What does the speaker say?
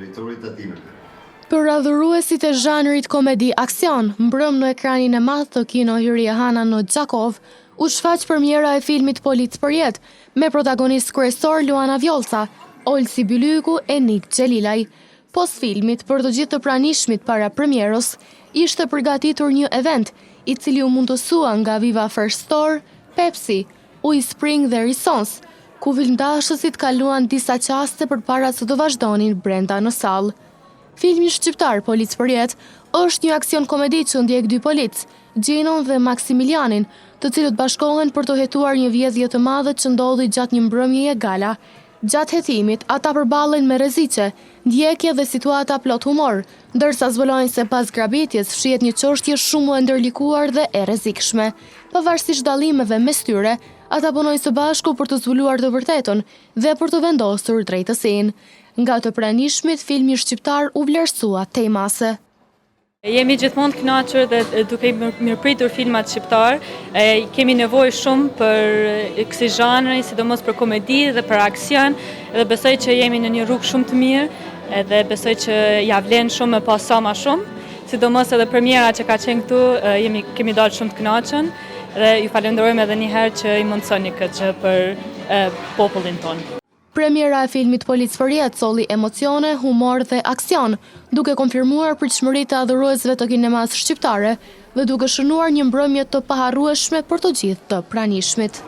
Drejtori i Tatimeve. Për adhuruesit e zhanrit komedi aksion, mbrëmë në ekranin e madh të Kino Hyrie Hana në Gjakovë, u shfaq premiera e filmit Policë përjetë, me protagonistë kryesorë Luana Vjollca, Olsi Bylyku e Nik Xhelilaj. Post filmit, për të gjithë të pranishmit para premierës, ishte përgatitur një event, i cili u mundësua nga Viva Fresh Store, Pepsi, Uji Spring dhe Risons, ku filmdashësit kaluan disa çaste përpara se të vazhdonin brenda në sallë. Filmi shqiptar Policë përjetë është një aksion komedi që ndjek dy policë, Gjenon dhe Maksimilianin, të cilët bashkohen për të hetuar një vjedhje të madhe që ndodhi gjatë një mbrëmjeje gala. Gjatë hetimit, ata përballen me rreziqe, ndjekje dhe situata plot humor, ndërsa zbulojnë se pas grabitjes fshihet një çështje shumë më e ndërlikuar dhe e rrezikshme. Pavarësisht dallimeve mes tyre, ata punojnë së bashku për të zbuluar të vërtetën dhe për të vendosur drejtësinë. Nga të pranishmit, filmi shqiptar u vlerësua tej mase. Jemi gjithmonë të kënaqur dhe duke i mirëpritur filmat shqiptar. Kemi nevojë shumë për kësi zhanri, sidomos për komedi dhe për aksion, dhe besoj që jemi në një rrugë shumë të mirë, edhe besoj që ja vlen shumë me pas sa ma shumë. Sidomos edhe premiera që ka qenë këtu, jemi kemi dalë shumë të kënaqur dhe ju falenderojmë edhe një herë që i mundësoni këtë gjë për popullin tonë. Premiera e filmit Policë përjetë solli emocione, humor dhe aksion, duke konfirmuar pritshmëritë e adhuruesve të kinemasë shqiptare dhe duke shënuar një mbrëmje të paharrueshme për të gjithë të pranishmit.